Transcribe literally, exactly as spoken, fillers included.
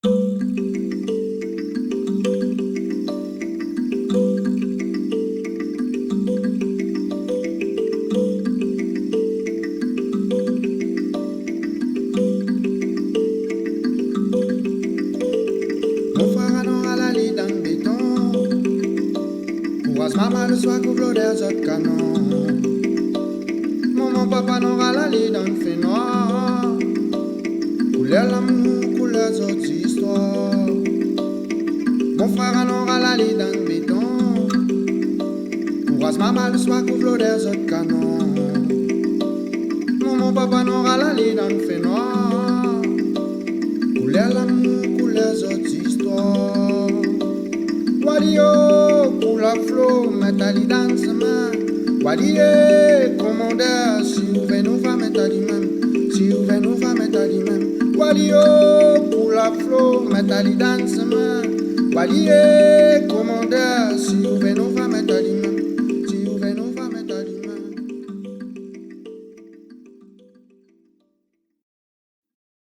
Mon frèr, anon ral ali dan béton. Kouraz mama, lo swar kouv lodèr zot kanon. Momon, papa, anon ral ali dan fénoir. Koulèr lamour, koulèr zot zistoir. Mon frèr, anon ral ali dan béton. Kouraz mama, lo swar kouv lodèr zot kanon. Momon, papa, anon ral ali dan fénoir. Koulèr lamour, koulèr zot zistoir. Wali o, koulèr flo, mèt ali dan somin. Wali é komandèr, si ou vé nou va mèt ali mèm. Si ou vé nou va mèt ali mèm. Wali o, koulèr flo, mèt ali dan somin. Wali é komandèr, si ou vé